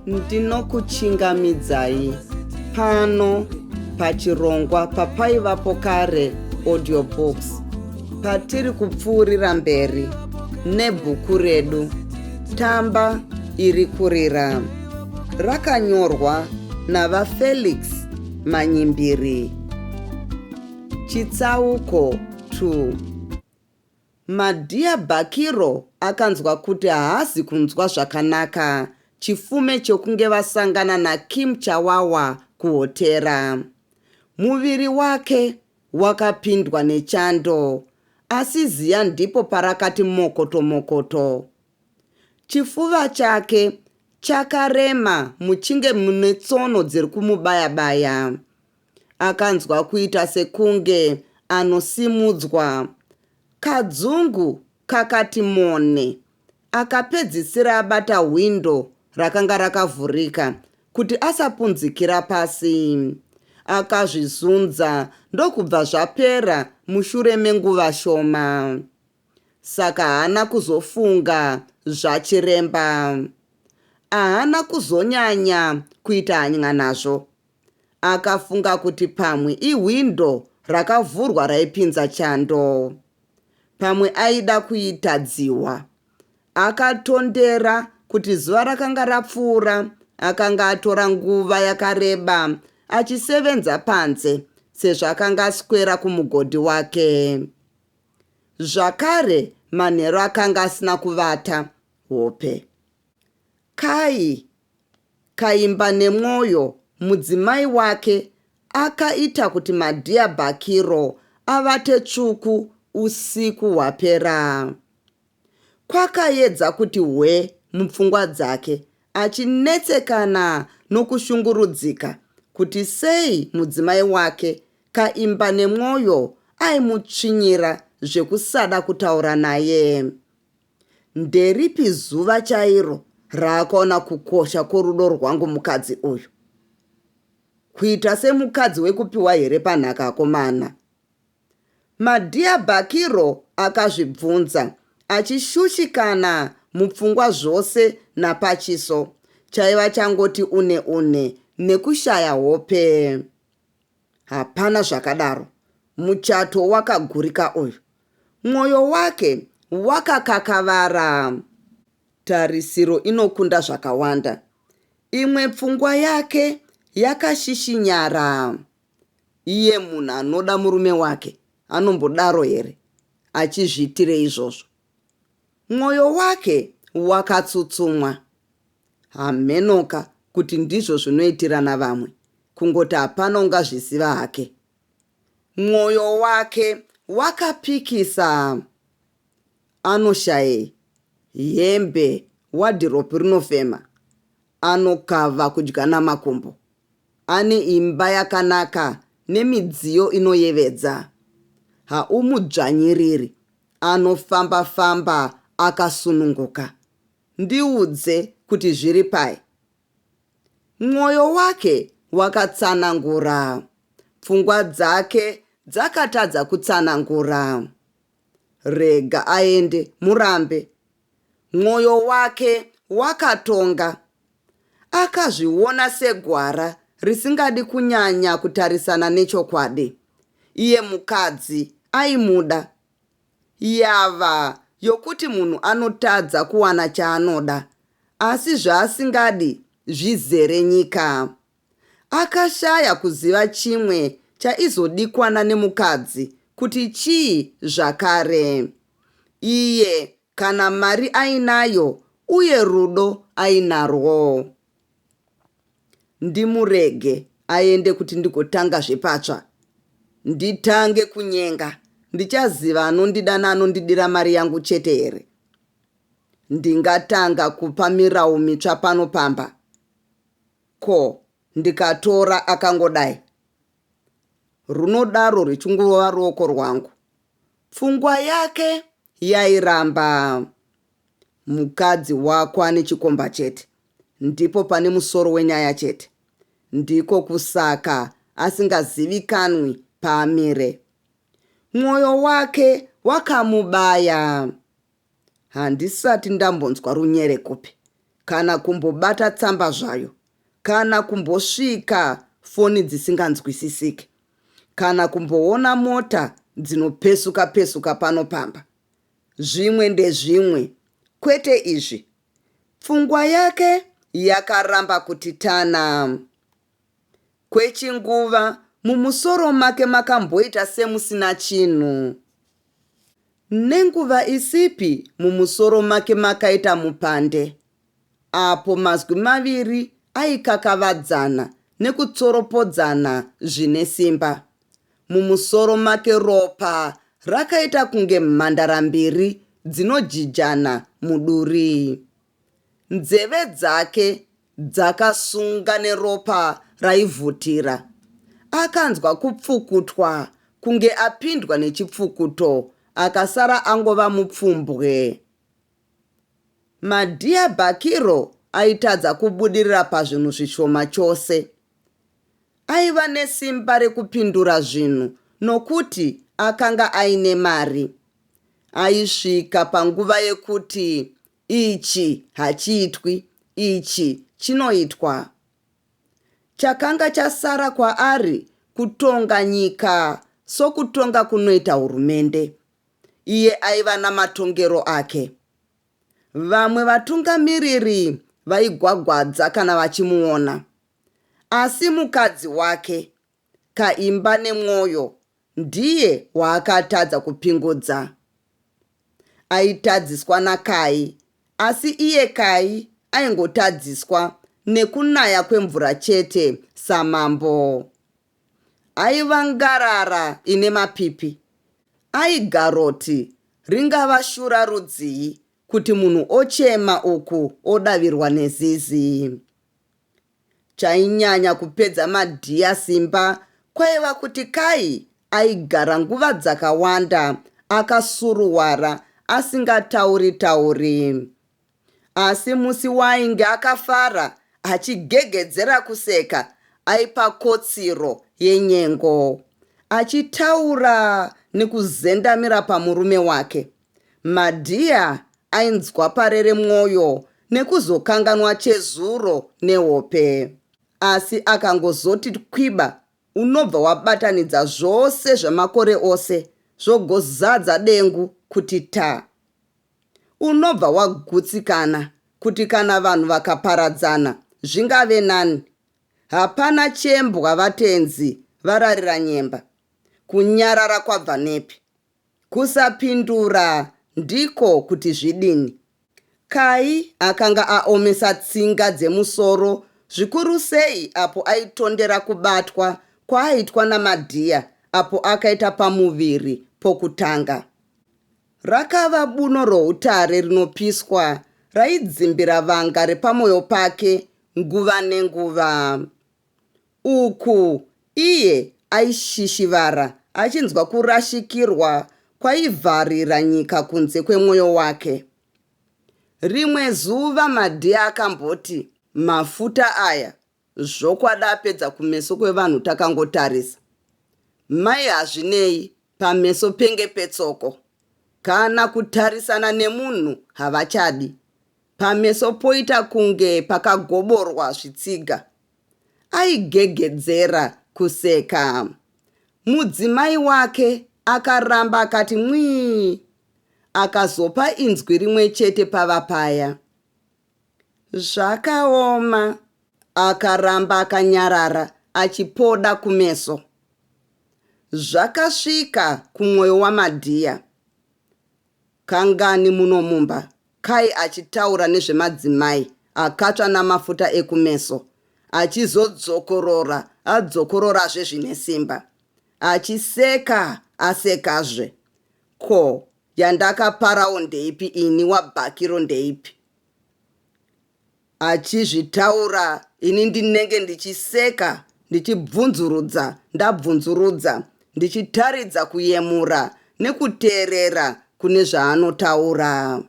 Ndinokuchingamidzai pano pachirongwa papaivapo kare audio books patiri kupfuurira mberi nebhuku redu Tamba iri kurira rakanyorwa naVaFelix Manyimbiri. Chitsauko 2 Madhiya Bhakiro akanzwa kuti haazi kunzwa zvakanaka chifume chokunge vasangana naKim Chawawa kuhotera. Muviri wake wakapindwa nechando asi ziya ndipo parakati mokoto mokoto. Chifuva chake chakarema muchinge mune tsono dziri kumubaya baya. Akanzwa kuita sekunge anosimudzwa. Kadzungu kakati mone. Akapedzisira abata hwindo rakanga rakavhurika kuti asapunzikira pasi. Akazvizunza ndokubva zvapera mushure menguva shoma. Saka haana kuzofunga zvachiremba. Ahana kuzonyanya kuita hanya nazvo. Akafunga kuti pamwe ihwindo rakavhurwa raipinza chando. Pamwe aida kuita dzihwa. Akatondera kuti zuva rakanga rapfuura akanga atora nguva yakareba achisevenza panze sezvo akanga aswera kumugodhi wake. Zvakare manheru akanga asina kuvata hope. Kai Kaimba nemwoyo mudzimai wake akaita kuti Madhiya Bhakiro avate tsvuku usiku hwapera. Kwakayedza kuti hwe mupfungwa dzake achinetsekana nokushungurudzika kuti sei mudzimai wake Kaimba nemwoyo aimutsvinyira zvekusada kutaura naye. Nderipi zuva chairo raakaona kukosha kworudo rwangu mukadzi uyu? Kuita semukadzi wekupiwa here panhaka akomana? Madhiya Bhakiro akazvibvunza achishushikana mupfungwa zvose napachiso chaiva changoti une une nekushaya hope. Hapana zvakadaro, muchato wakagurika uyu. Mwoyo wake wakakakavara. Tarisiro inokunda zvakawanda. Imwe pfungwa yake yakashishinyara. Iye munhu anoda murume wake anombodaro here? Achizviitirei izvozvo? Mwoyo wake wakatsutsumwa. Hamhenoka kuti ndizvo zvinoitirana vamwe, kungoti hapana ungazviziva hake. Mwoyo wake wakapikisa. Anoshayei? Hembe, wadhiropi rinofema. Anokava kudya namakumbo. Ane imba yakanaka nemidziyo inoyevedza. Haumudzvanyiriri, anofamba-famba akasununguka. Ndiudze kuti zviri pai. Mwoyo wake wakatsanangura. Pfungwa dzake dzakatadza kutsanangura. Rega aende, murambe. Mwoyo wake wakatonga. Akazviona segwara risingadi kunyanya kutarisana nechokwadi. Iye mukadzi aimuda. Yava yokuti munhu anotadza kuwana chaanoda asi zvaasingadi zvizere nyika. Akashaya kuziva chimwe chaizodikwana nemukadzi kuti chii zvakare. Iye kana mari ainayo uye rudo ainarwo. Ndimurege aende kuti ndigotanga zvepatsva. Nditange kunyenga ndichaziva anondida naanondidira mari yangu chete here? Ndingatanga kupa mirawu mitsva pano pamba? Ko ndikatora akangodai? Runodaro rwuchingova ruoko rwangu. Pfungwa yake yairamba. Mukadzi wako ane chikomba chete. Ndipo pane musoro wenyaya chete. Ndiko kusaka asingazivikanwi paamire. Mwoyo wake wakamubaya. Handisati ndambonzwa runyerekupe. Kana kumbobata tsamba zvayo, kana kumbosvika foni dzisinganzwisisike, kana kumboona mota dzinopesuka pesuka pano pamba. Zvimwe ndezvimwe, kwete izvi. Pfungwa yake yakaramba kuti tana. Kwechinguva, mumusoro make makamboita semusina chinhu. Nenguva isipi mumusoro make makaita mupande apo mazwi maviri aikakavadzana nekutsoropodzana zvine simba. Mumusoro make ropa rakaita kunge mhandara mbiri dzinojijana muduri. Nzeve dzake dzakasunga neropa raivhutira. Akanzwa kupfukutwa kunge apindwa nechipfukuto akasara angova mupfumbwe. Madhiya Bhakiro aitadza kubudirira pazvinhu zvishoma chose. Aiva nesimba rekupindura zvinhu nokuti akanga aine mari. Aisvika panguva yekuti Ichi hachiitwi, ichi chinoitwa. Chakanga chasara kwaari kutonga nyika sokutonga kunoita hurumende. Iye aiva namatongero ake. Vamwe vatungamiriri vaigwagwadza kana vachimuona. Asi mukadzi wake, kaimba nemwoyo ndiye waakatadza kupingudza. Aitadziswa naKai asi iye Kai aingotadziswa nekunaya kwemvura chete samambo. Aiva ngarara ine mapipi. Aigaroti ringava shura rudzii kuti munhu ochema uku odavirwa nezizi. Chainyanya kupedza Madhiya simba kwaiva kuti Kai aigara nguva dzakawanda akasuruwara asingatauri tauri. Asi musi waainge akafara achigegedzera kuseka aipa kotsiro yenyengo achitaura nekuzendamira pamurume wake. Madhiya ainzwa parere mwoyo nekuzokanganwa chezuro nehope. Asi akangozoti twiba unobva wabatanidza zvose zvamakore ose zvogozadza dengu kuti ta. Unobva wagutsikana kuti kana vanhu vakaparadzana zvingave nani. Hapana chembwa vatenzi vararira nyemba. Kunyarara kwabva nepi? Kusapindura ndiko kuti zvidini? Kai akanga aomesa tsinga dzemusoro zvikuru sei apo aitondera kubatwa kwaaitwa naMadhiya apo akaita pamuviri pokutanga. Rakava buno routare rinopiswa raidzimbira vanga repamoyo pake nguva nenguva. Uku iye aishishivara achinzwa kurashikirwa kwaivharira nyika kunze kwemwoyo wake. Rimwe zuva Madhiya akamboti, Mafuta aya zvokwadi apedza kumeso kwevanhu takangotarisa. Mai Hazvinei pameso penge petsoko. Kana kutarisana nemunhu havachadi. Pameso poita kunge pakagoborwa zvitsiga. Aigegedzera kuseka. Mudzimai wake akaramba akati mwii. Akazopa inzwi rimwe chete pava paya. Zvakaoma. Akaramba akanyarara achipoda kumeso. Zvakasvika kumwoyo waMadhiya. Kangani muno mumba Kai achitaura nezvemadzimai akatsva namafuta ekumeso, achizodzokorora adzokororazve zvine simba, achiseka asekazve. Ko yandakaparawo ndeipi ini waBhakiro ndeipi? Achizvitaura ini ndinenge ndichiseka ndichibvunzurudza ndabvunzurudza ndichitaridza kuyemura nekuteerera kune zvaanotaura.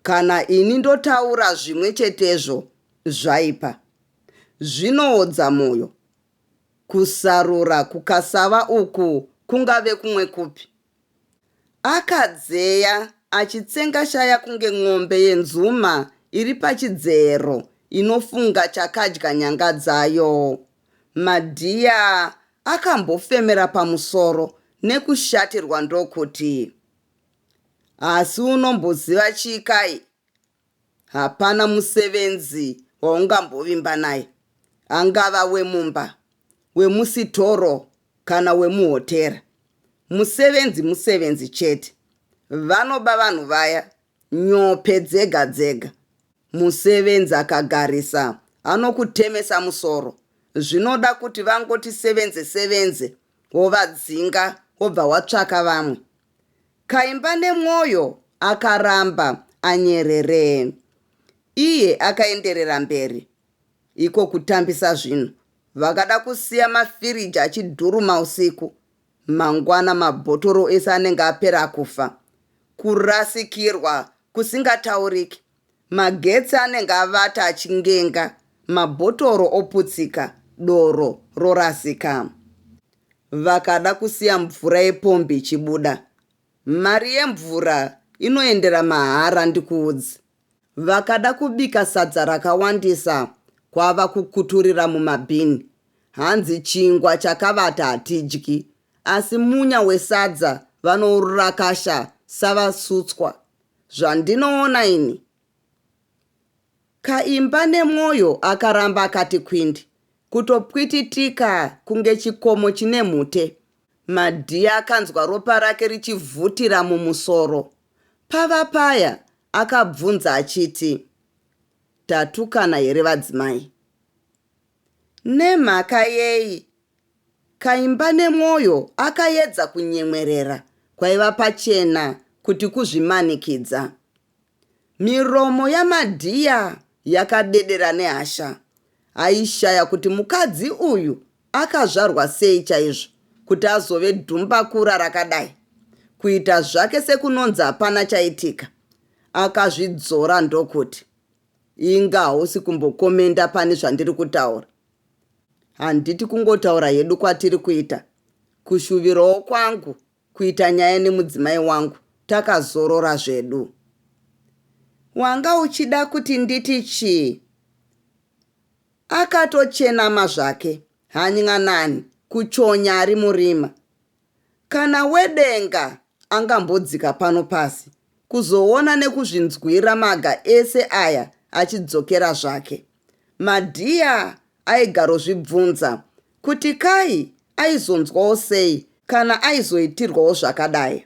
Kana ini ndotaura zvimwe chetezvo zvaipa. Zvinoodza moyo. Kusarura kukasava uku kungave kumwe kupi? Akadzeya achitsenga shaya kunge n'ombe yenzuma iri pachidzero inofunga chakadya nyanga dzayo. Madhiya akambofemera pamusoro nekushatirwa ndokuti, Asi unomboziva chii kai? Hapana musevenzi waungambovimba naye, angava wemumba, wemusitoro kana wemuhotera. Musevenzi musevenzi chete. Vanoba vanhu vaya nyope dzega dzega. Musevenzi akagarisa anokutemesa musoro. Zvinoda kuti vangoti sevenze sevenze wovadzinga wobva watsvaka vamwe. Kaimba nemwoyo akaramba anyerere. Iye akaenderera mberi. Iko kutambisa zvinhu. Vakada kusiya mafiriji achidhuruma usiku. Mangwana mabhotoro ese anenge apera kufa. Kurasikirwa kusingatauriki. Magetsi anenge avata achingenga, mabhotoro oputsika, doro rorasika. Vakada kusiya mvura yepombi ichibuda. Mari yemvura inoendera mahara ndikuudze. Vakada kubika sadza rakawandisa kwava kukuturira mumabhini. Hanzi chingwa chakavata hatidyi asi munya wesadza vanourakasha savasutswa. Zvandinoona ini. Kaimba nemwoyo akaramba akati kwindi, kutopwititika kunge chikomo chine mhute. Madhiya akanzwa ropa rake richivhutira mumusoro. Pava paya akabvunza achiti, Tatukana here vadzimai? Nemhaka yei? Kaimba nemwoyo akayedza kunyemwerera kwaiva pachena kuti kuzvimanikidza. Miromo yaMadhiya yakadedera nehasha. Aishaya kuti mukadzi uyu akazvarwa sei chaizvo kuti azove dhumbakura rakadai. Kuita zvake sekunonzi hapana chaitika. Akazvidzora ndokuti, Inga hausi kumbokomenda pane zvandiri kutaura. Handiti kungotaura hedu kwatiri kuita. Kushuvirawo kwangu kuita nyaya nemudzimai wangu takazorora zvedu. Wanga uchida kuti nditi chii? Akatochenama zvake, hanyanani kuchonya ari murima. Kana wedenga angambodzika pano pasi kuzoona nekuzvinzwira maga ese aya achidzokera zvake. Madhiya aigarozvibvunza kuti kai aizonzwawo sei kana aizoitirwawo zvakadai.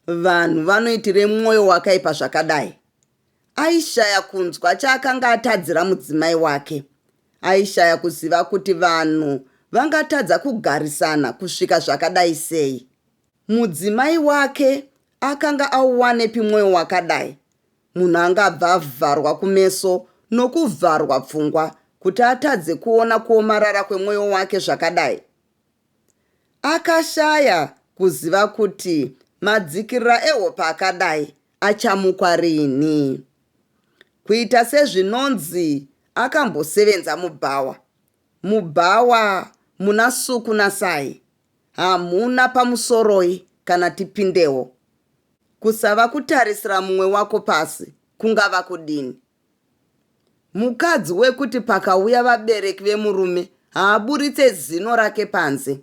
Vanhu vanoitire mwoyo wakaipa zvakadai? Aishaya kunzwa chaakanga atadzira mudzimai wake. Aishaya kuziva kuti vanhu vangatadza kugarisana kusvika zvakadai sei. Mudzimai wake akanga auwanepi mwoyo wakadai? Munhu angabva avharwa kumeso nokuvharwa pfungwa kuti atadze kuona kuomarara kwemwoyo wake zvakadai? Akashaya kuziva kuti madzikirira ehope akadai achamukwa rini. Kuita sezvinonzi akambosevenza mubhawa. Mubhawa muna Suku naSai hamuna pamusoroi kana tipindewo. Kusava kutarisira mumwe wako pasi kungava kudini? Mukadzi wekuti pakauya vabereki vemurume haaburitse zino rake panze.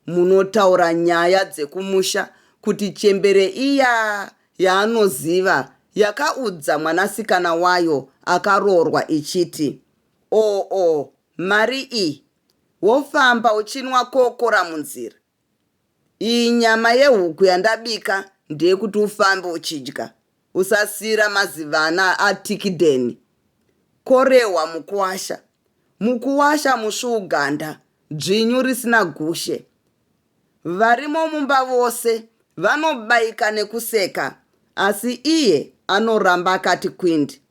Munotaura nyaya dzekumusha kuti chembere iya yaanoziva yakaudza mwanasikana wayo akaroorwa ichiti, Oo, mari iyi, wofamba uchinwa kokora munzira. Iyi nyama yehuku yandabika ndeyekuti ufambe uchidya, usasiira mazivana aTikidheni. Korehwa mukuwasha. Mukuwasha musvuuganda, dzvinyu risina gushe. Varimo mumba vose vanobaika nekuseka asi iye anoramba akati kwindi.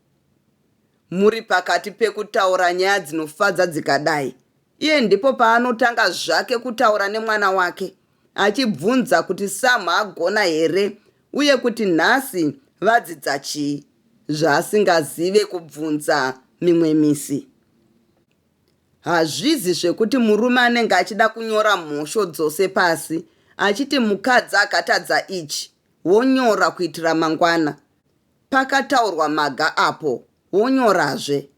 Muri pakati pekutaura nyaya dzinofadza dzikadai, iye ndipo paanotanga zvake kutaura nemwana wake achibvunza kuti Sam agona here uye kuti nhasi vadzidza chii zvaasingazive kubvunza mimwe misi. Hazvizi zvekuti murume anenge achida kunyora mhosho dzose pasi achiti mukadzi akatadza ichi wonyora kuitira mangwana. pakataurwa maga apo wonyorazve.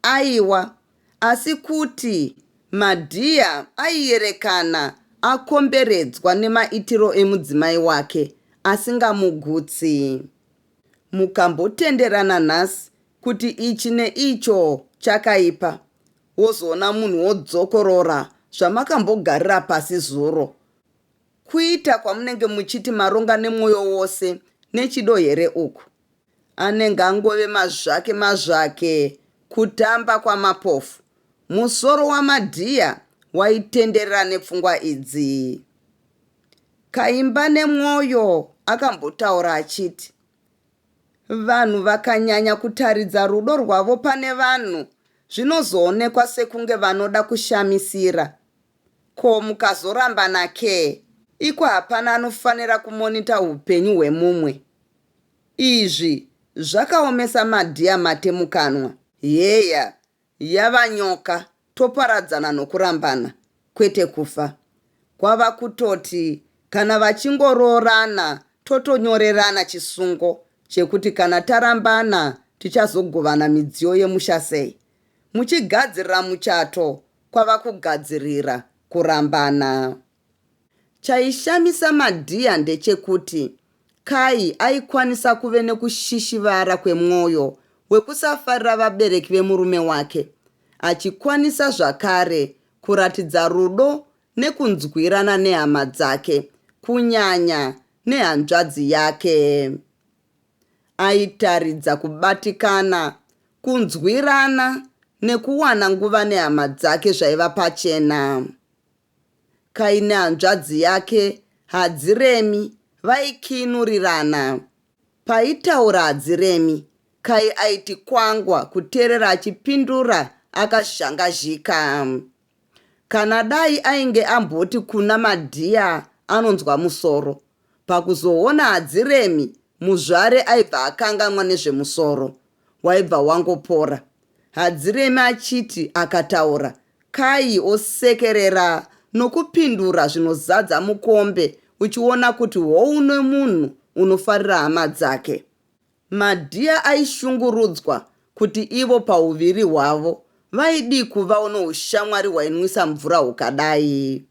Aiwa, asi kuti Madhiya aiyerekana akomberedzwa nemaitiro emudzimai wake asingamugutsi. Mukambotenderana nhasi kuti ichi neicho chakaipa, wozoona munhu wodzokorora zvamakambogarira pasi zuro. Kuita kwamunenge muchiti maronga nemwoyo wose nechido here uku? Anenge angove mazvake mazvake kutamba kwamapofu. Musoro waMadhiya waitenderera nepfungwa idzi. Kaimba nemwoyo akambotaura achiti, Vanhu vakanyanya kutaridza rudo rwavo pane vanhu zvinozoonekwa sekunge vanoda kushamisira. Ko mukazorambana ke? Iko hapana anofanira kumonita hupenyu hwemumwe. Izvi zvakaomesa Madhiya mate mukanwa. Heya, yava nyoka toparadzana nokurambana kwete kufa. Kwava kutoti kana vachingoroorana totonyorerana chisungo chekuti kana tarambana tichazogovana midziyo yemusha sei. Muchigadzirira muchato kwava kugadzirira kurambana. Chaishamisa Madhiya ndechekuti Kai aikwanisa kuve nekushishivara kwemwoyo wekusafarira vabereki vemurume wake, achikwanisa zvakare kuratidza rudo nekunzwirana nehama dzake, kunyanya nehanzvadzi yake. Aitaridza kubatikana, kunzwirana nekuwana nguva nehama dzake zvaiva pachena. Kai nehanzvadzi yake Hadziremi vaikiinurirana. Paitaura Hadziremi, Kai aiti kwangwa kuterera achipindura akazhangazhika. Kana dai ainge amboti kuna Madhiya anonzwa musoro, pakuzoona Hadziremi muzvare aibva akanganwa nezvemusoro, waibva wangopora. Hadziremi achiti akataura, Kai osekerera nokupindura zvinozadza mukombe uchiona kuti houno munhu unofarira hama dzake. Madhiya aishungurudzwa kuti ivo pauviri hwavo vaidii kuvawo noushamwari hwainwisa mvura hukadai.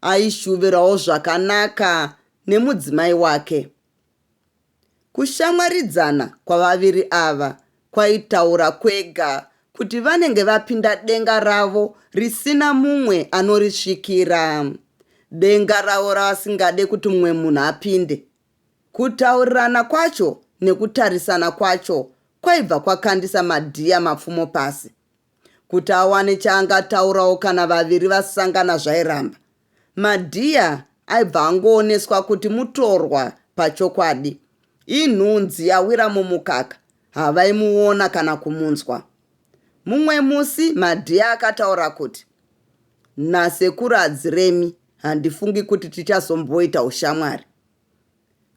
Aishuvirawo zvakanaka nemudzimai wake. Kushamwaridzana kwavaviri ava kwaitaura kwega kuti vanenge vapinda denga ravo risina mumwe anorisvikira. Denga ravo ravasingade kuti mumwe munhu apinde. Kutaurirana kwacho nekutarisana kwacho kwaibva kwakandisa Madhiya mapfumo pasi. Kuti awane chaangataurawo kana vaviri vasangana zvairamba. Madhiya aibva angooneswa kuti mutorwa pachokwadi. Inhunzi yawira mumukaka, havaimuona kana kumunzwa. Mumwe musi Madhiya akataura kuti, Nasekuru Hadziremi handifungi kuti tichazomboita ushamwari.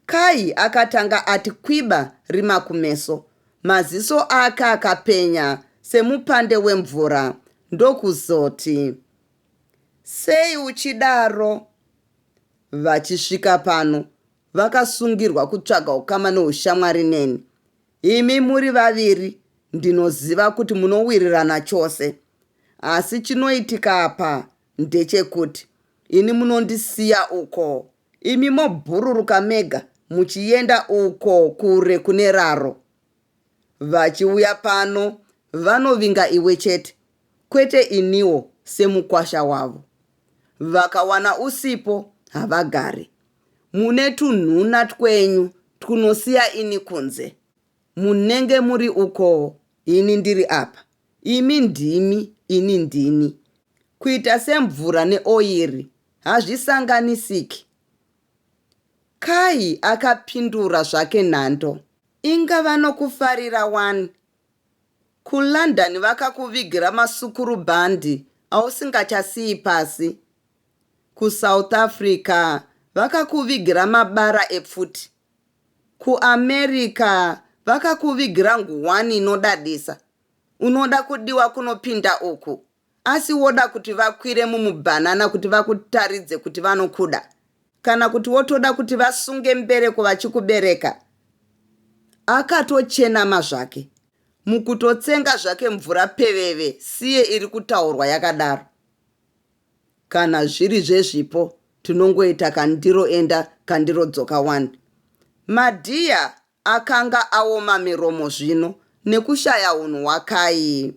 Kai akatanga ati kwiba rima kumeso, maziso ake akapenya semupande wemvura ndokuzoti, Sei uchidaro? Vachisvika pano vakasungirwa kutsvaga ukama neushamwari neni. Imi muri vaviri ndinoziva kuti munowirirana chose. Asi chinoitika apa ndechekuti ini munondisiya uko imi mobhururuka mega muchienda uko kure kune raro. Vachiuya pano vanovinga iwe chete kwete iniwo semukwasha wavo. Vakawana usipo havagare. Mune tunhuna twenyu twunosiya ini kunze. Munenge muri uko ini ndiri apa. Imi ndimi ini ndini. Kuita semvura neoiri hazvisanganisiki. Kai akapindura zvake nhando. Inga vanokufarira wani. KuLondon vakakuvigira masukurubhandi ausingachasiyi pasi. KuSouth Africa vakakuvigira mabara epfuti. KuAmerica vakakuvigira nguwani inodadisa. Unoda kudiwa kunopinda uku asi woda kuti vakwire mumubhanana kuti vakutaridze kuti vanokuda? Kana kuti wotoda kuti vasunge mbereko vachikubereka? Akatochenama zvake. Mukutotsenga zvake mvura peveve siye iri kutaurwa yakadaro. Kana zviri zvezvipo tinongoita kandiro enda kandiro dzoka wani. Madhiya akanga aoma miromo zvino nekushaya hunhu hwaKai.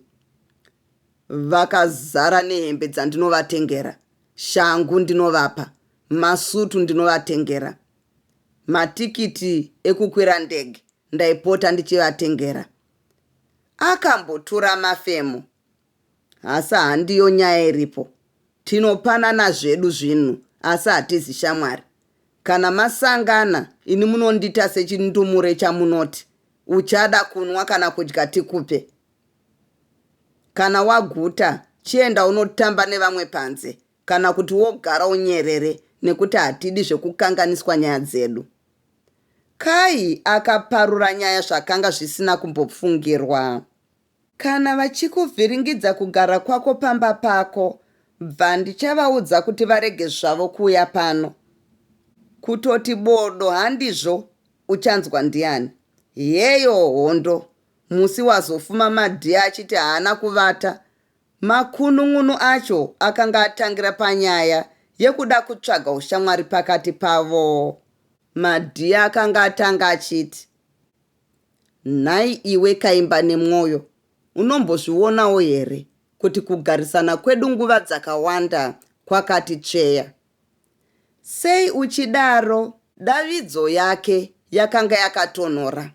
Vakazara nehembe dzandinovatengera, shangu ndinovapa, masutu ndinovatengera, matikiti ekukwira ndege ndaipota ndichivatengera. Akambotura mafemo. Asi handiyo nyaya iripo. Tinopanana zvedu zvinhu asi hatizi shamwari. Kana masangana ini munondiita sechindumure chamunoti uchada kunwa kana kudya tikupe. Kana waguta chienda unotamba nevamwe panze kana kuti wogara unyerere nekuti hatidi zvekukanganiswa nyaya dzedu. Kai akaparura nyaya zvakanga zvisina kumbofungirwa. Kana vachikuvhiringidza kugara kwako pamba pako, bva ndichavaudza kuti varege zvavo kuuya pano. Kutoti bodo handizvo uchanzwa ndiani? Heyo hondo, musi wazofuma Madhiya achiti haana kuvata, makunun'unu acho akanga atangira panyaya yekuda kutsvaga ushamwari pakati pavo. Madhiya akanga atanga achiti. Nhai iwe Kaimba nemwoyo, unombozvionawo here kuti kugarisana kwedu nguva dzakawanda kwakati tsveya? Sei uchidaro? Davidzo yake yakanga yakatonhora.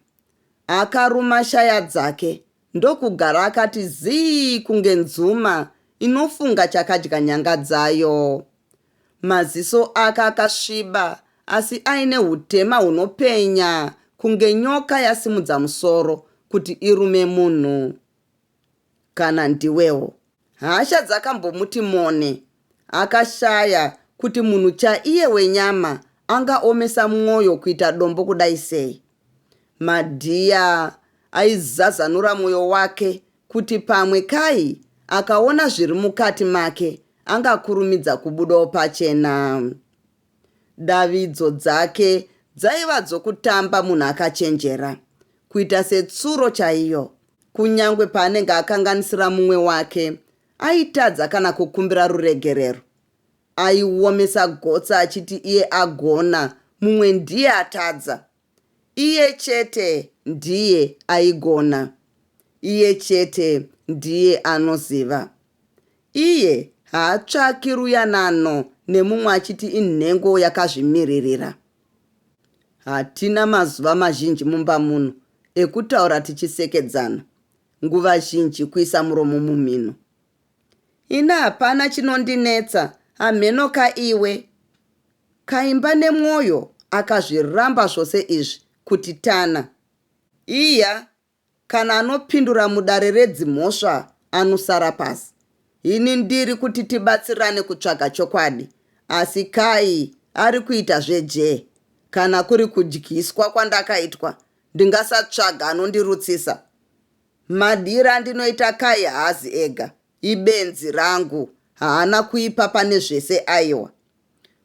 Akaruma shaya dzake ndokugara akati zii kunge nzuma inofunga chakadya nyanga dzayo. Maziso ake akasviba asi aine hutema hunopenya kunge nyoka yasimudza musoro kuti irume munhu. Kana ndiwewo. Hasha dzakambomuti mone. Akashaya kuti munhu chaiye wenyama angaomesa mwoyo kuita dombo kudai sei. Madhiya aizazanura mwoyo wake kuti pamwe Kai akaona zviri mukati make angakurumidza kubudawo pachena. Davidzo dzake dzaiva dzokutamba munhu akachenjera, kuita setsuro chaiyo. Kunyangwe paanenge akanganisira mumwe wake, aitadza kana kukumbira ruregerero. Aiomesa gotsi achiti iye agona, mumwe ndiye atadza. Iye chete ndiye aigona. Iye chete ndiye anoziva. Iye haatsvaki ruyanano nemumwe achiti inhengo yakazvimiririra. Hatina mazuva mazhinji mumba muno ekutaura tichisekedzana, nguva zhinji kuisa muromo mumhino. Ini hapana chinondinetsa hamheno ka iwe. Kaimba nemwoyo akazviramba zvose izvi kuti tana. Iya kana anopindura mudare redzimhosva anosara pasi. Ini ndiri kuti tibatsirane kutsvaga chokwadi asi Kai ari kuita zvejee. Kana kuri kudyiswa kwandakaitwa ndingasatsvaga anondirutsisa. Madiro andinoita Kai haazi ega. Ibenzi rangu haana kuipa pane zvese aiwa.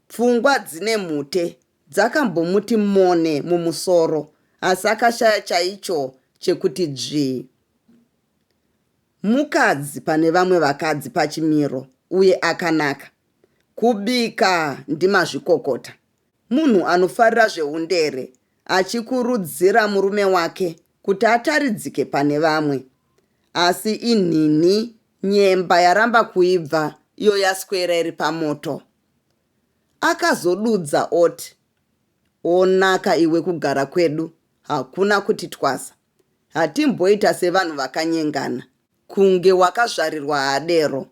Pfungwa dzine mhute dzakambomuti mone mumusoro asi akashaya chaicho chekuti dzvii. Mukadzi pane vamwe vakadzi pachimiro uye akanaka. Kubika ndimazvikokota. Munhu anofarira zvehundere achikurudzira murume wake kuti ataridzike pane vamwe. Asi inhinhi nyemba yaramba kuibva iyo yaswera iri pamoto. Akazodudza oti, Onaka iwe kugara kwedu hakuna kuti twasa. Hatimboita sevanhu vakanyengana. Kunge wakazvarirwa haadero.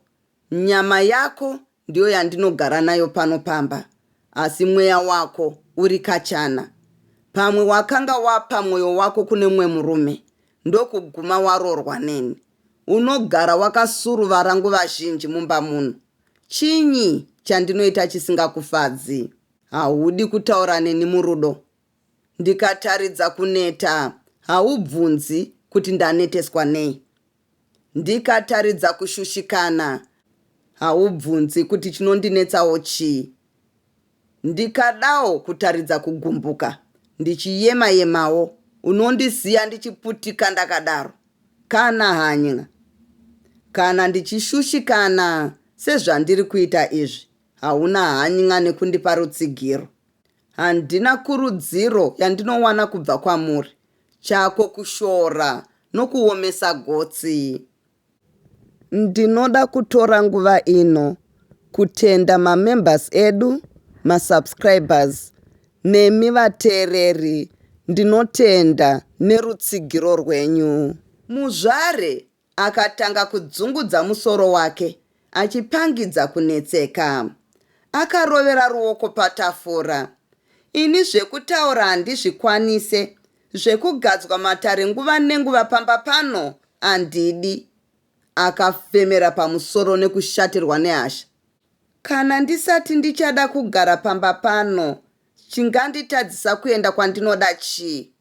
Nyama yako ndiyo yandinogara nayo pano pamba, asi mweya wako uri kachana. Pamwe wakanga wapa mwoyo wako kune mumwe murume, ndokuguma waroorwa neni. Unogara wakasuruvara nguva zhinji mumba muno. Chinyi chandinoita chisingakufadzi? Haudi kutaura neni murudo. Ndikataridza kuneta haubvunzi kuti ndaneteswa nei. Ndikataridza kushushikana haubvunzi kuti chinondinetsawo chii. Ndikadawo kutaridza kugumbuka ndichiyema yemawo Unondisiya ndichiputika ndakadaro. Kana hanya. Kana ndichishushikana sezvandiri kuita izvi, hauna hanya nekundipa rutsigiro. Handina kurudziro yandinowana kubva kwamuri. Chako kushora nokuomesa gotsi. Ndinoda kutora nguva ino kutenda mamembers edu, masubscribers nemi vateereri ndinotenda nerutsigiro rwenyu. Muzvare akatanga kudzungudza musoro wake achipangidza kunetseka. Akarovera ruoko patafura. Ini zvekutaura handizvikwanise, zvekugadzwa matare nguva nenguva pamba pano handidi. Akafemera pamusoro nekushatirwa nehasha. Kana ndisati ndichada kugara pamba pano, chinganditadzisa kuenda kwandinoda chii?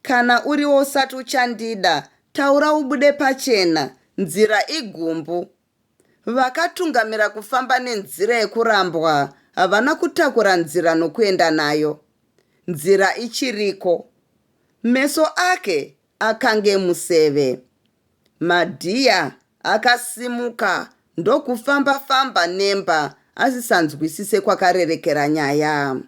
Kana uriwe usati uchandida, taura ubude pachena, nzira igumbu. Vakatungamira kufamba nenzira yekurambwa havana kutakura nzira nokuenda nayo. Nzira ichiriko. Meso ake akange museve. Madhiya akasimuka ndokufamba-famba nemba asisanzwisise kwakarerekera nyaya.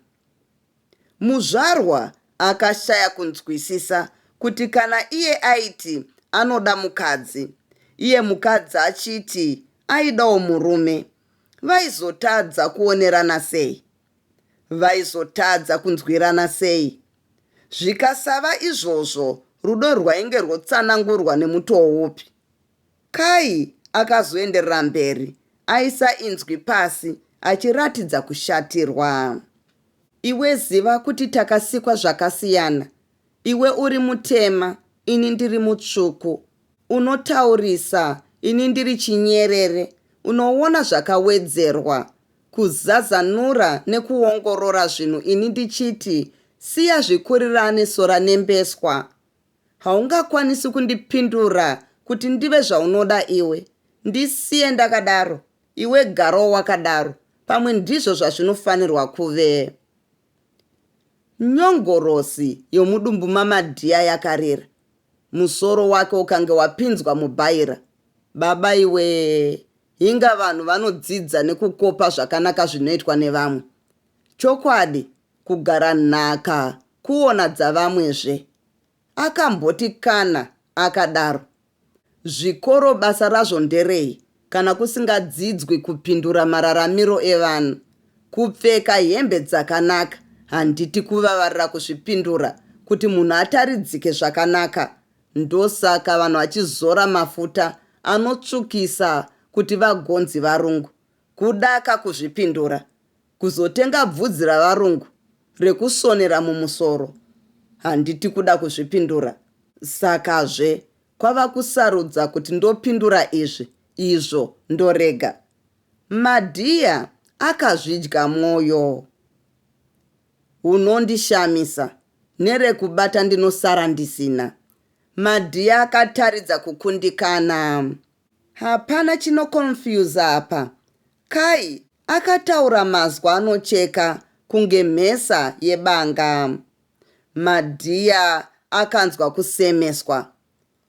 Muzvarwa akashaya kunzwisisa kuti kana iye aiti anoda mukadzi, iye mukadzi achiti aidawo murume, vaizotadza kuonerana sei? Vaizotadza kunzwirana sei? Zvikasava izvozvo, rudo rwainge rwotsanangurwa nemutoo upi? Kai akazoenderera mberi aisa inzwi pasi achiratidza kushatirwa. Iwe ziva kuti takasikwa zvakasiyana. Iwe uri mutema, ini ndiri mutsvuku. Unotaurisa, ini ndiri chinyerere. Unoona zvakawedzerwa, kuzazanura nekuongorora zvinhu ini ndichiti siya zvikurirane sora nembeswa. Haungakwanisi kundipindura kuti ndive zvaunoda iwe. Ndisiye ndakadaro, iwe garawo wakadaro. Pamwe ndizvo zvazvinofanirwa kuve. Nyongorosi yomudumbu maMadhiya yakarira. Musoro wake ukange wapinzwa mubhaira. Baba iwee, inga vanhu vanodzidza nekukopa zvakanaka zvinoitwa nevamwe. Chokwadi, Kugara nhaka kuona dzavamwe zve. Akamboti kana akadaro. Zvikoro basa razvo nderei kana kusingadzidzwi kupindura mararamiro evanhu? Kupfeka hembe dzakanaka handiti kuvavarira kuzvipindura kuti munhu ataridzike zvakanaka? Ndosaka vanhu vachizora mafuta anotsvukisa kuti vagonzi varungu. Kudaka kuzvipindura. Kuzotenga bvudzi ravarungu rekusonera mumusoro handiti kuda kuzvipindura. Sakazve kwava kusarudza kuti ndopindura izvi, izvo ndorega. Madhiya akazvidya mwoyo. Unondishamisa, nerekubata ndinosara ndisina. Madhiya akataridza kukundikana. Hapana chinoconfuser apa. Kai akataura mazwi anocheka kunge mhesa yebanga. Madhiya akanzwa kusemeswa.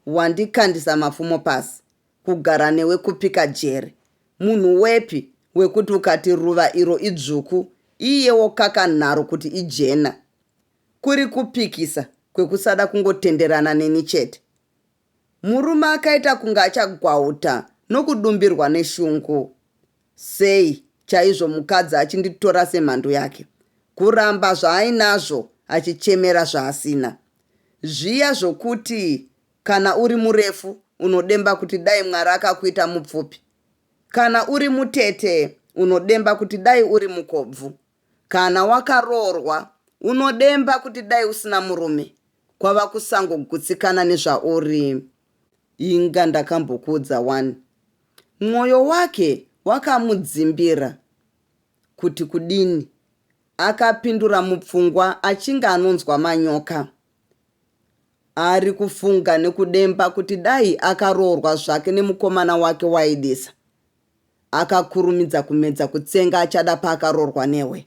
Wandikandisa mapfumo pasi. Kugara newe kupika jeri. Munhu wepi wekuti ukati ruva iro idzvuku iye wokaka nharo kuti ijena? Kuri kupikisa kwekusada kungotenderana neni chete. Murume akaita kunge achagwauta nokudumbirwa neshungu. Sei chaizvo mukadzi achinditora semhandu yake? Kuramba zvaainazvo achichemera zvaasina. Zviya zvokuti kana uri murefu unodemba kuti dai Mwari akakuita mupfupi. Kana uri mutete unodemba kuti dai uri mukobvu. Kana wakaroorwa unodemba kuti dai usina murume kwava kusangogutsikana nezvauri. Inga ndakambokuudza wani. Mwoyo wake wakamudzimbira kuti kudini? Akapindura mupfungwa achinge anonzwa manyoka. Ari kufunga nekudemba kuti dai akaroorwa zvake nemukomana wake waaidisa. Akakurumidza kumedza kutsenga achada paakaroorwa newe.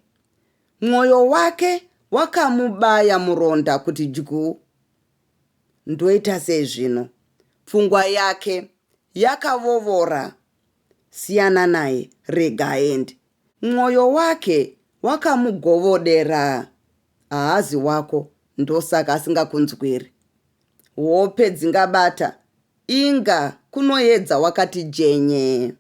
Mwoyo wake wakamubaya muronda kuti dyu. Ndoita sei zvino? Pfungwa yake yakavovora. Siyana naye, rega aende. Mwoyo wake wakamugovodera. Haazi wako, ndosaka asingakunzwiri. Hope dzingabata, inga kunoedza wakati jenye.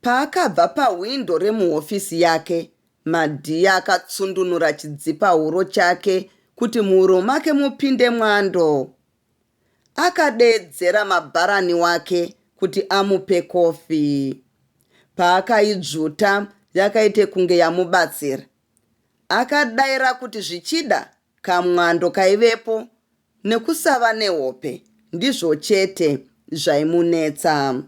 Paakabva pahwindo remuhofisi yake, Madhiya akatsundunura chidzipahuro chake kuti muhuro make mupinde mwando. Akadeedzera mabharani wake kuti amupe kofi. Paakaidzvuta yakaite kunge yamubatsira. Akadaira kuti zvichida kamwando kaivepo nekusava nehope ndizvo chete zvaimunetsa.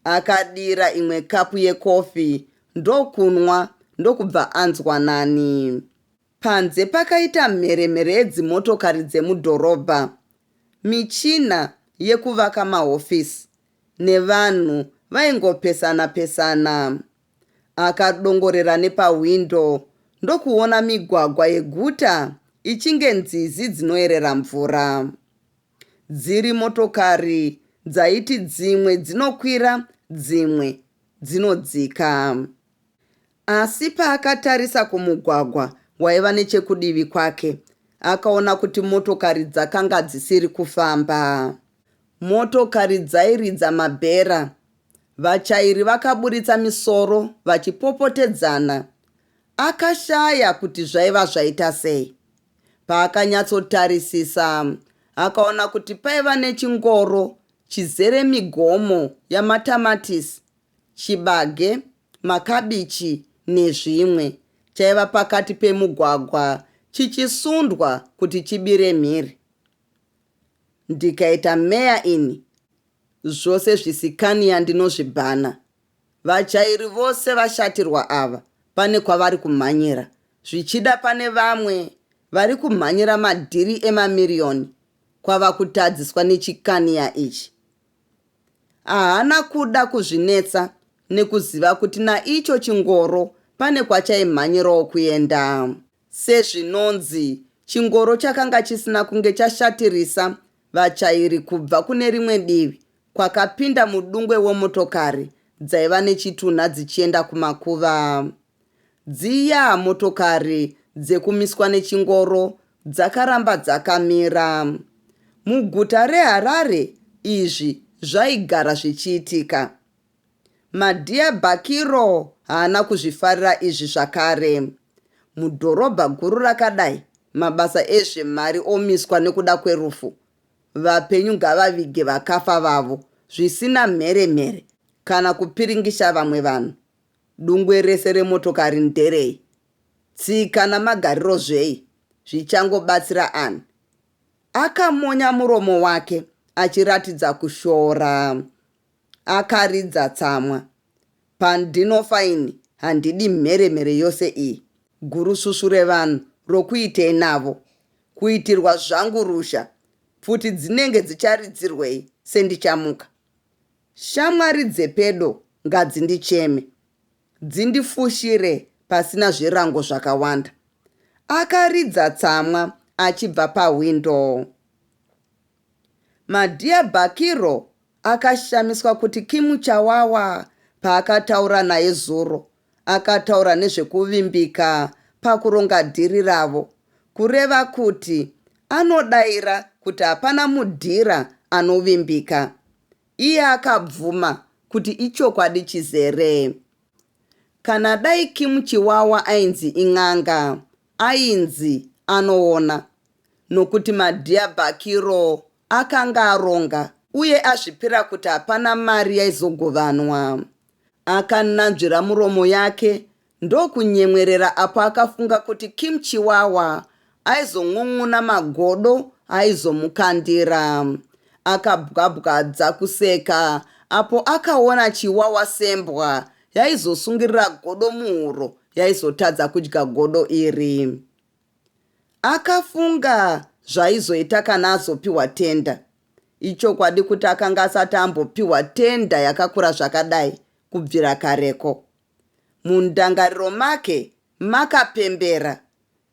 Akadira imwe kapu yekofi ndokunwa ndokubva anzwa nani. Panze pakaita mheremhere yedzimotokari dzemudhorobha, michina yekuvaka mahofisi nevanhu vaingopesana-pesana. Akadongorera nepahwindo ndokuona migwagwa yeguta ichinge nzizi dzinoerera mvura. Dziri motokari dzaiti dzimwe dzinokwira dzimwe dzinodzika. Asi paakatarisa kumugwagwa waiva nechekudivi kwake, akaona kuti motokari dzakanga dzisiri kufamba. Motokari dzairidza mabhera. Vachairi vakaburitsa misoro vachipopotedzana. Akashaya kuti zvaiva zvaita sei. Paakanyatsotarisisa, akaona kuti paiva nechingoro chizere migomo yamatamatisi, chibage, makabichi nezvimwe, chaiva pakati pemugwagwa chichisundwa kuti chibire mhiri. Ndikaita meya ini, zvose zvisikania ndinozvibhana. Vachairi vose vashatirwa ava pane kwavari kumhanyira, zvichida pane vamwe vari kumhanyira madhiri emamiriyoni kwava kutadziswa nechikania ichi. Haana kuda kuzvinetsa nekuziva kuti naicho chingoro pane kwachaimhanyirawo kuenda. Sezvinonzi, chingoro chakanga chisina kunge chashatirisa vachairi kubva kune rimwe divi kwakapinda mudungwe wemotokari dzaiva nechitunha dzichienda kumakuva. Dziya motokari dzekumiswa nechingoro dzakaramba dzakamira. Muguta reHarare izvi zvaigara zvichiitika. Madhiya Bhakiro haana kuzvifarira izvi zvakare. Mudhorobha guru rakadai, mabasa ezvemari omiswa nekuda kwerufu. Vapenyu ngavavige vakafa vavo zvisina mhere-mhere kana kupiringisha vamwe vanhu. Dungwe rese remotokari nderei? Tsika namagariro zvei? Zvichangobatsira ani? Akamonya muromo wake achiratidza kushora. Akaridza tsamwa. Pandinofa ini handidi mhere-mhere yose iyi. Gurusvusvu revanhu rokuitei navo? Kuitirwa zvangu ruzha. Pfuti dzinenge dzicharidzirwei sendichamuka? Shamwari dzepedo ngadzindicheme, dzindifushire pasina zvirango zvakawanda. Akaridza tsamwa achibva pahwindo. Madhiya Bhakiro akashamiswa kuti Kimu Chawawa paakataura naye zuro akataura nezvekuvimbika pakuronga dhiri ravo, kureva kuti anodaira kuti hapana mudhira anovimbika. Iye akabvuma kuti ichokwadi chizere. Kana dai Kim Chiwawa ainzi in'anga, ainzi anoona nokuti Madhiya Bhakiro akanga aronga uye azvipira kuti hapana mari yaizogovanwa. Akananzvira muromo yake ndokunyemwerera apo akafunga kuti Kim Chiwawa aizon'un'una magodo aizomukandira. Akabwabwadza kuseka apo akaona Chiwawa sembwa yaizosungirira godo muhuro yaizotadza kudya godo iri. Akafunga zvaizoita kana azopiwa tenda. Ichokwadi kuti akanga asati ambopiwa tenda yakakura zvakadai kubvira kareko. Mundangariro make makapembera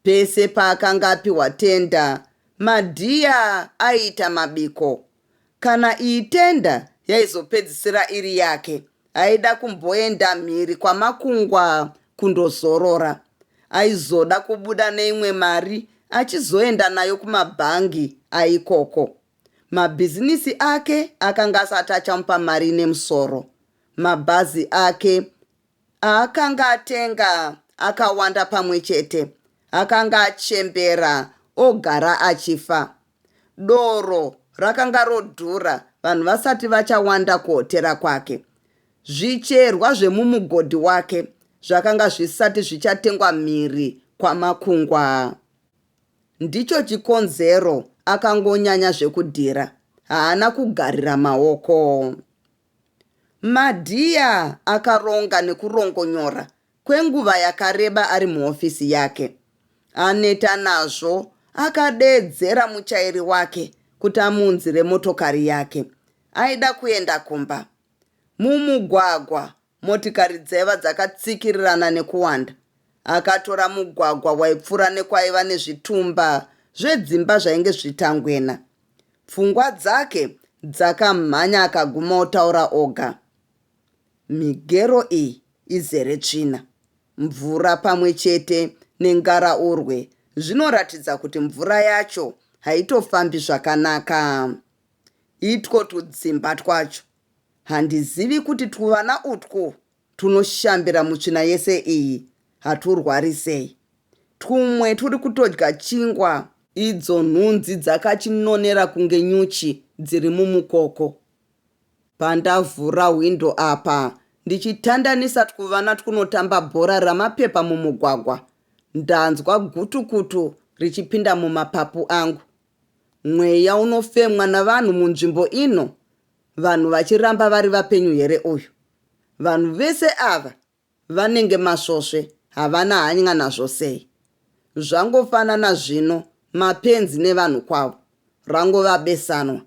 pese paakanga apiwa tenda. Madhiya aiita mabiko. Kana iyi tenda yaizopedzisira iri yake, aida kumboenda mhiri kwamakungwa kundozorora. Aizoda kubuda neimwe mari achizoenda nayo kumabhangi aikoko. Mabhizinisi ake akanga asati achamupa mari ine musoro. Mabhazi ake aakanga atenga akawanda pamwe chete akanga achembera ogara achifa. Doro rakanga rodhura vanhu vasati vachawanda kuhotera kwake. Zvicherwa zvemumugodhi wake zvakanga zvisati zvichatengwa mhiri kwamakungwa. Ndicho chikonzero akangonyanya zvekudhira, haana kugarira maoko. Madhiya akaronga nekurongonyora kwenguva yakareba ari muhofisi yake. Aneta nazvo, akadeedzera muchairi wake kuti amuunzire motokari yake. Aida kuenda kumba. Mumugwagwa, motikari dzaiva dzakatsikirirana nekuwanda. Akatora mugwagwa waipfuura nekwaiva nezvitumba zvedzimba zvainge zvitangwena. Pfungwa dzake dzakamhanya akaguma otaura oga. Migero iyi izere tsvina, mvura pamwe chete nengaraurwe zvinoratidza kuti mvura yacho haitofambi zvakanaka. Itwo tudzimba twacho handizivi kuti twuvana utwu twunoshambira mutsvina yese iyi haturwari sei. Twumwe twuri kutodya chingwa idzo nhunzi dzakachinonera kunge nyuchi dziri mumukoko. Pandavhura hwindo apa ndichitandanisa twuvana twunotamba bhora ramapepa mumugwagwa, ndanzwa gutukutu richipinda mumapapu angu. Mweya unofemwa navanhu munzvimbo ino vanhu vachiramba vari vapenyu here uyu? Vanhu vese ava vanenge masvosve havana hanya nazvo sei? Zvangofanana zvino mapenzi nevanhu kwavo rangova besanwa.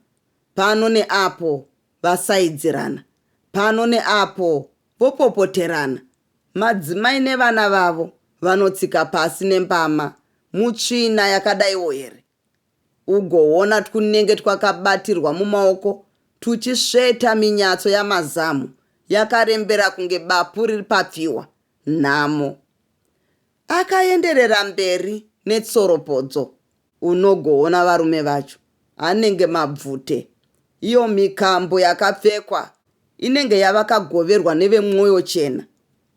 Pano neapo vasaidzirana, pano neapo vopopoterana. Madzimai nevana vavo vanotsika pasi nembama mutsvina yakadaiwo here? Ugoona twunenge twakabatirwa mumaoko twuchisveta minyatso yamazamu yakarembera kunge bapu riri papfiwa. Nhamo. Akaenderera mberi netsoropodzo. Unogoona varume vacho anenge mabvute. Iyo mikambo yakapfekwa inenge yavakagoverwa nevemwoyochena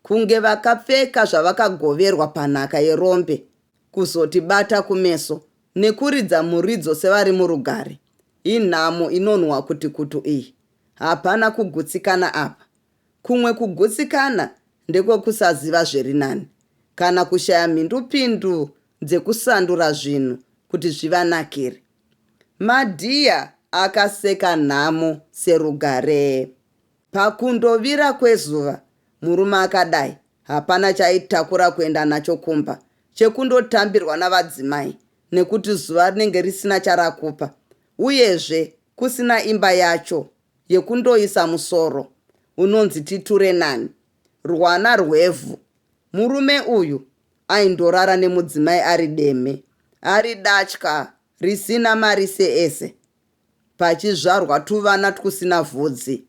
kunge vakapfeka zvavakagoverwa panhaka yerombe kuzotibata kumeso nekuridza muridzo sevari murugare. Inhamo inonhuwa kuti kutu iyi. Hapana kugutsikana apa. Kumwe kugutsikana ndekwekusaziva zvirinani kana kushaya mhindupindu dzekusandura zvinhu kuti zvivanakire. Madhiya akaseka nhamo serugare. Pakundovira kwezuva, murume akadai hapana chaaitakura kuenda nacho kumba chekundotambirwa navadzimai nekuti zuva rinenge risina charakupa uyezve kusina imba yacho yekundoisa musoro unonzi titure nani rwana rwevhu. Murume uyu aindorara nemudzimai ari demhe, ari datya risina marise ese, pachizvarwa tuvana twusina vhudzi,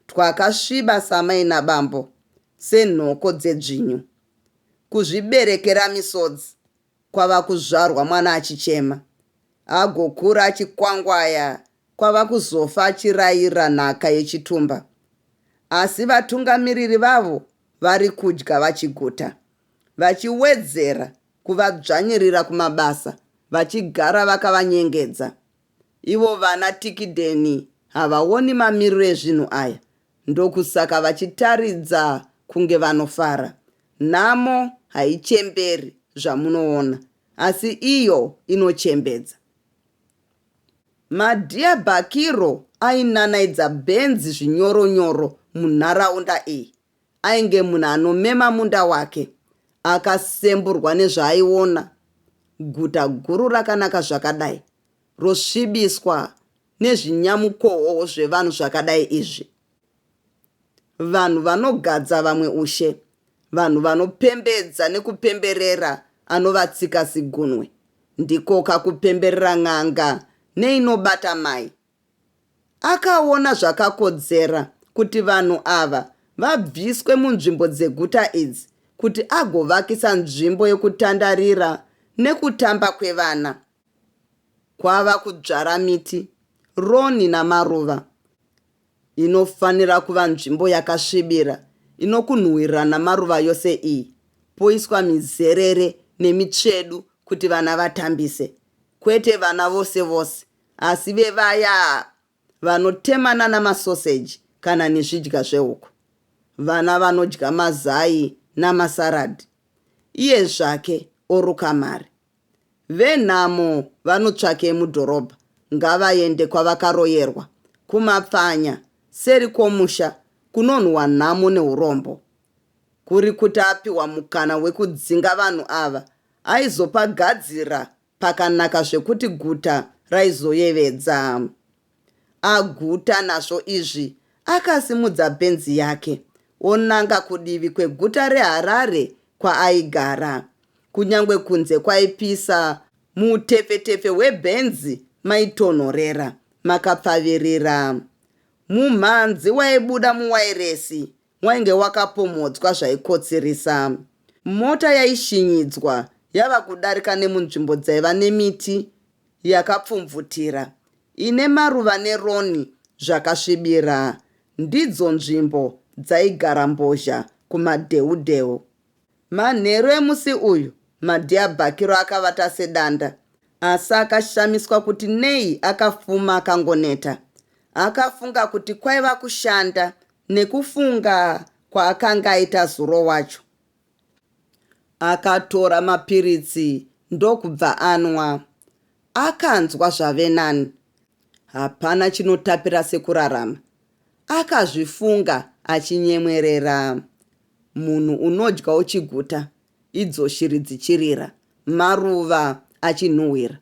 twakasviba samai nabambo senhoko dzedzvinyu. Kuzviberekera misodzi kwava kuzvarwa mwana achichema, agokura achikwangwaya kwava kuzofa achiraira nhaka yechitumba. Asi vatungamiriri vavo vari kudya vachiguta, vachiwedzera kuvadzvanyirira kumabasa vachigara vakavanyengedza. Ivo vana Tikidheni havaoni mamiriro ezvinhu aya ndokusaka vachitaridza kunge vanofara. Nhamo haichemberi zvamunoona asi iyo inochembedza. Madhiyabhakiro ainanaidza bhenzi zvinyoronyoro munharaunda iyi. Ainge munhu anomema munda wake. Akasemburwa nezvaaiona. Guta guru rakanaka zvakadai rosvibiswa nezvinyamukohoho zvevanhu zvakadai izvi. Vanhu vanogadza vamwe ushe. Vanhu vanopembedza nekupemberera anovatsika zigunwe. Ndikoka kupemberera n'anga neinobata mai. Akaona zvakakodzera kuti vanhu ava vabviswe munzvimbo dzeguta idzi kuti agovakisa nzvimbo yekutandarira nekutamba kwevana. Kwava kudzvara miti, roni namaruva. Inofanira kuva nzvimbo yakasvibira inokunhuhwirira namaruva yose iyi, poiswa mizerere nemitsvedu kuti vana vatambise. Kwete vana vose vose, asi vevaya vanotemana namasoseji kana nezvidya zvehuku. Vana vanodya mazai namasaradhi. Iye zvake oruka mari. Venhamo vanotsvakei mudhorobha ngavaende kwavakaroyerwa kumapfanya seri kwomusha kunonhuwa nhamo neurombo. Kuri kuti apiwa mukana wekudzinga vanhu ava aizopagadzira pakanaka zvekuti guta raizoyevedza. Aguta nazvo izvi, akasimudza bhenzi yake onanga kudivi kweguta reHarare kwaaigara. Kunyangwe kunze kwaipisa, muutefetefe hwebhenzi maitonhorera, makapfavirira. Mumhanzi waibuda muwairesi wainge wakapomhodzwa zvaikotsirisa. Mota yaishinyidzwa yava kudarika nemunzvimbo dzaiva nemiti yakapfumvutira, ine maruva neroni zvakasvibira. Ndidzo nzvimbo dzaigara mbozha kumadheudheu. Manheru emusi uyu, Madhiyabhakiro akavata sedanda, asi akashamiswa kuti nei akafuma akangoneta. Akafunga kuti kwaiva kushanda nekufunga kwaakanga aita zuro wacho. Akatora mapiritsi ndokubva anwa. Akanzwa zvave nani. Hapana chinotapira sekurarama, akazvifunga achinyemwerera. Munhu unodya uchiguta, idzo shiri dzichirira, maruva achinhuhwira.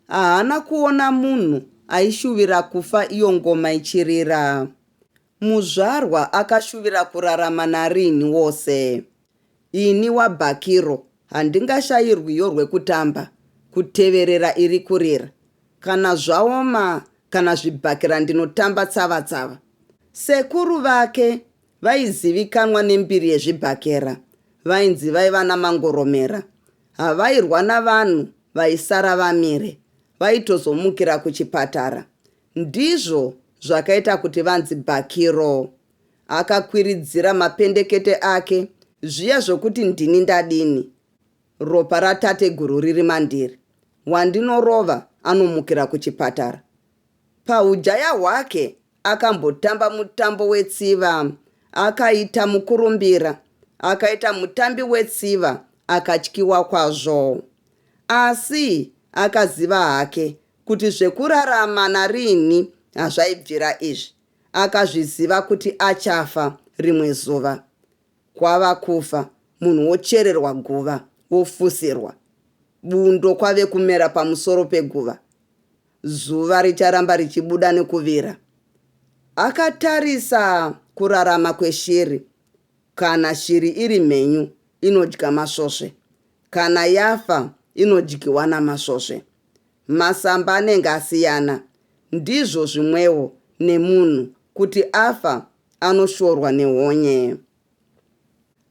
Haana kuona munhu aishuvira kufa iyo ngoma ichirira. Muzvarwa akashuvira kurarama narinhi wose. Ini waBhakiro handingashayi rwiyo rwekutamba, kuteverera iri kurira. Kana zvaoma kana zvibhakera ndinotamba tsava-tsava. Sekuru vake vaizivikanwa nembiri yezvibhakera vainzi vaiva namangoromera. Havairwa navanhu vaisara vamire, vaitozomukira kuchipatara. Ndizvo zvakaita kuti vanzi Bhakiro. Akakwiridzira mapendekete ake zviya zvokuti ndini ndadini, ropa ratateguru riri mandiri. Wandinorova anomukira kuchipatara. Pahujaya hwake akambotamba mutambo wetsiva akaita mukurumbira, akaita mutambi wetsiva akatyiwa kwazvo. Asi akaziva hake kuti zvekurarama narinhi hazvaibvira izvi. Akazviziva kuti achafa rimwe zuva. Kwava kufa, munhu wochererwa guva, wofusirwa. Bundo kwave kumera pamusoro peguva. Zuva richaramba richibuda nekuvira. Akatarisa kurarama kweshiri. Kana shiri iri mhenyu inodya masvosve. Kana yafa inodyiwa namasvosve. Masamba anenge asiyana. Ndizvo zvimwewo nemunhu kuti afa anoshorwa nehonye.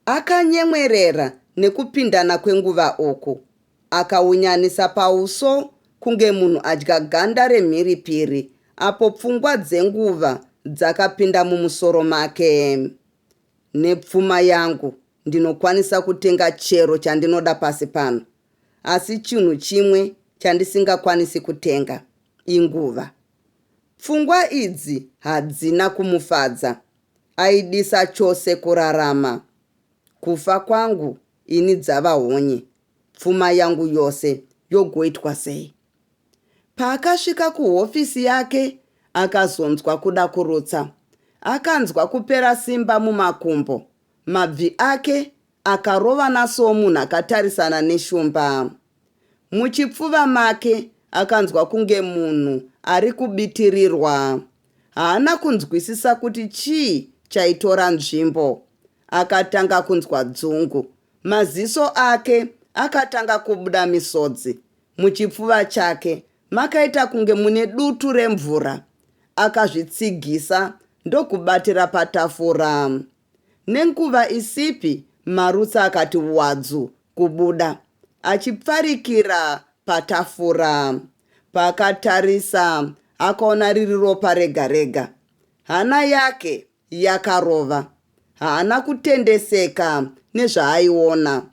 Akanyemwerera nekupindana kwenguva uku. Akawunyanisa pauso kunge munhu adya ganda remhiripiri apo pfungwa dzenguva dzakapinda mumusoro make. Nepfuma yangu ndinokwanisa kutenga chero chandinoda pasi pano. Asi chinhu chimwe chandisingakwanisi kutenga inguva. Pfungwa idzi hadzina kumufadza. Aidisa chose kurarama. Kufa kwangu ini dzava honye, pfuma yangu yose yogoitwa sei? Paakasvika kuhofisi yake akazonzwa kuda kurutsa. Akanzwa kupera simba mumakumbo. Mabvi ake akarovana somunhu akatarisana neshumba. Muchipfuva make akanzwa kunge munhu ari kubitirirwa. Haana kunzwisisa kuti chii chaitora nzvimbo. Akatanga kunzwa dzungu. Maziso ake akatanga kubuda misodzi. Muchipfuva chake makaita kunge mune dutu remvura. Akazvitsigisa ndokubatira patafura. Nenguva isipi marutsi akati wadzu kubuda achipfarikira patafura. Paakatarisa akaona riri ropa rega rega. Hana yake yakarova. Haana kutendeseka nezvaaiona.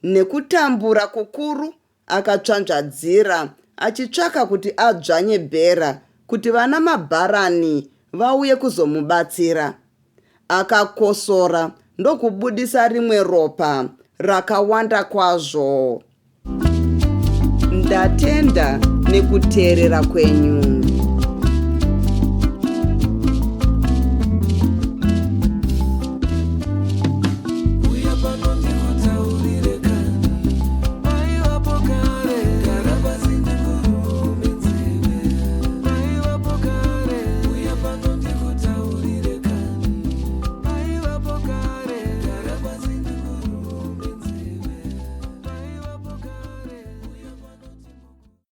Nekutambura kukuru akatsvanzvadzira achitsvaka kuti adzvanye bhera kuti vana mabharani vauye kuzomubatsira. Akakosora ndokubudisa rimwe ropa rakawanda kwazvo. Ndatenda nekuteerera kwenyu.